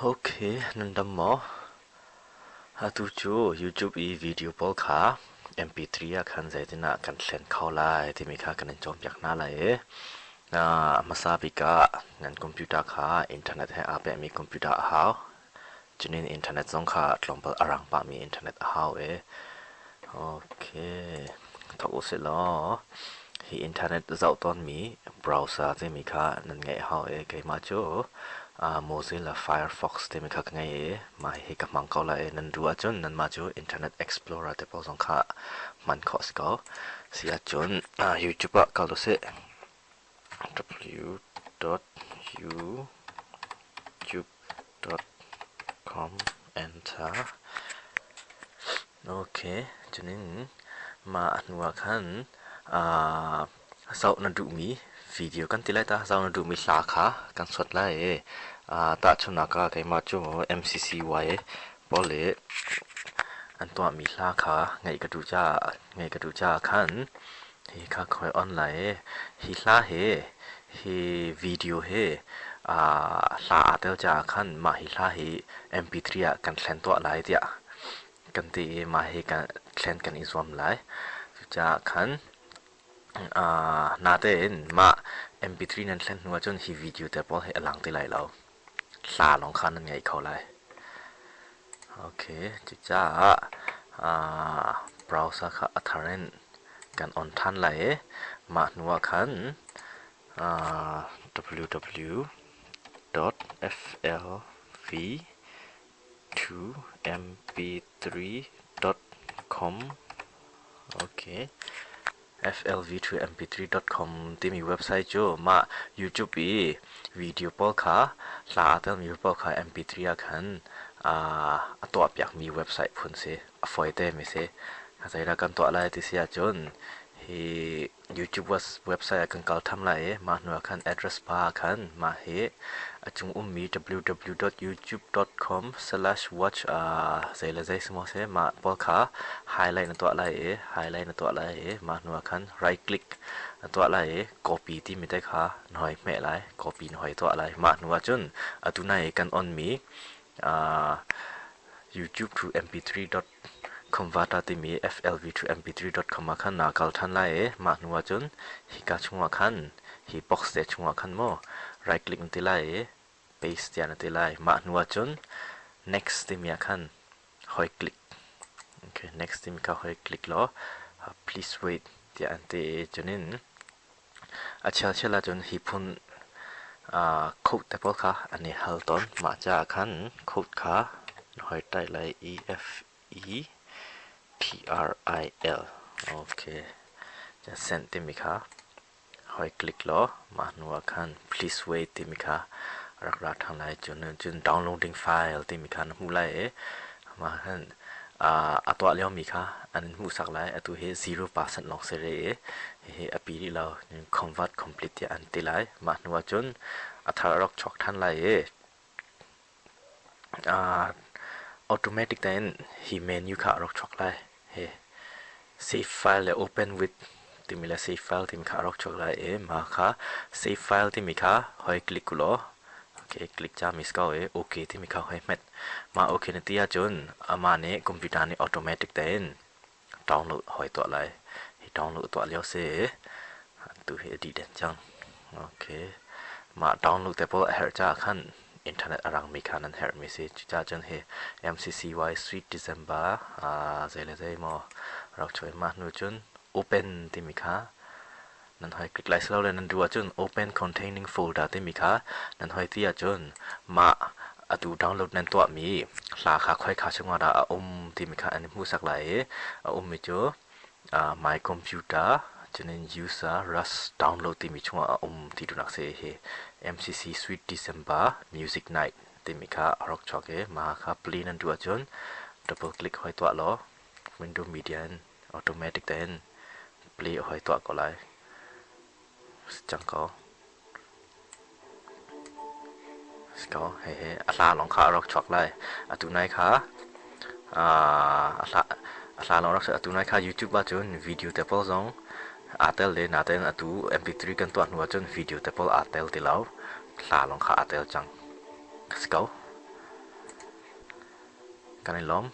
Ok, nan dam maw? Atu cu YouTube i video pawl kha MP3 ah khan zeitin ah kan thlen kho lai timi kha kan in cawnpiak hna lai i hmasa bik ah nan computer kha internet he aa pehmi computer a hau. Cunin internet zong kha tlawmpal a rang pahmi internet a hau i ok, thawk usih law hi internet zoh tawnmi browser timi kha nan ngeih a hau i keimah cu Mozilla Firefox timi kha ka ngei i mah hihi ka hmang ko lai i nan duh ahcun nanmah cu Internet Explorer te pawl zong kha hman khawh a si ko. Si ahcun YouTube ah kal usih. w.youtube.com enter. Ok, cunin mah a hnu ah khan zoh na duhmi video kan ti lai ta, zoh na duhmi hla kha kan suat lai i tahchunhnak ah keimah cu MCCY pawl i an tuahmi hla kha ngaih ka duh caah ngaih ka duh caah khan Hi kha khoi on lai i hi hla hi hi video hi hla aa tel caah khan mah hi hla hi MP3 ah kan thlen tuah lai tiah kan ti i mah hi kan thlen kan i zuam lai. Cucaah khan natein mah MP3 nan thlen hnu ahcun hi video te pawl hi a lang ti lai lo. Hla lawng kha nan ngei kho lai. Okay, cucaah browser kha a thar in kan on ṭhan lai i mah hnu ah khan www.flv2mp3.com okay flv2mp3.com timi website cu mah YouTube i video pawl kha hla aa telmi pawl kha MP3 ah khan a tuahpiakmi website phun si. A fawite mi si. Zeidah kan tuah lai ti si ahcun hi YouTube website ah kan kal tham lai i mah hnu ah khan address bar ah khan mah hi a cung ummi www.youtube.com/watch zei le zei si maw si mah pawl kha highlight na tuah lai i highlight na tuah lai i mah hnu ah khan right click na tuah lai i copy timi te kha na hoi hmeh lai, copy na hoi tuah lai. Mah hnu ah cun atu nai i kan on mi YouTube to mp3 converter timi flv to mp3.com ah khan naa kal ṭhan lai i mah hnu ah cun hika chungah khan hi box te chungah khan maw right click na ti lai i paste tiah na ti lai. Mah hnu ah cun next timi ah khan hoi click, okay, next timi kha hoi click law please wait tiah an ti i cunin a chialchial ahcun hi phun code te pawl kha an i hal tawn. Mah caah khan code kha na hoi ṭaih lai i F E P R I L okay send timi kha hoi click law mah hnu ah khan please wait timi kha rak ra ṭhan lai. Cun cun downloading file timi kha na hmuh lai i mah khan a tuah liomi kha an in hmuhsak lai. Atu hi 0% lawng si rih i hihi a pi rih lo. Convert complete tiah an ti lai. Mah hnu ahcun a thar a rak chuak ṭhan lai i automatic tein hi menu kha a rak chuak lai. Hi save file le open with timi le save file timi kha a rak chuak lai i mah kha save file timi kha hoi click ulaw okay click ca mi si ko i okay timi kha hoi hmet. Mah okay na ti ahcun amah nih computer nih automatic tein download hoi tuah lai. Hi download tuah lio si tu hi a dih den cang. Okay. Mah download te pawl a herh caah khan internet a rangmi kha nan herhmi si. Cucaah cun hi MCCY Sweet December zei le zei maw rak chuah i mah hnu cun open timi kha nan hoi click lai silole nan duh ahcun open containing folder timi kha nan hoi ti ahcun mah atu download nan tuahmi hla kha khoika chungah dah a um timi kha an i hmuhsak lai i a ummi cu my computer cunin user rust download timi chungah a um ti duhnak si hi MCC Sweet December Music Night timi kha a rak chuak i mah kha play nan duh ahcun double click hoi tuah law window media in automatic tein play a hoi tuah ko lai. Cang ko. Si ko. Hehe a hla lawng kha a rak chuak lai. Atu nai kha a hla a hla lawng rak atu nai kha YouTube ahcun video te pawl zong aa tel le natein atu MP3 kan tuah hnu ahcun video te pawl aa tel ti lo. Hla lawng kha aa tel cang. Si ko. Kan i lawm.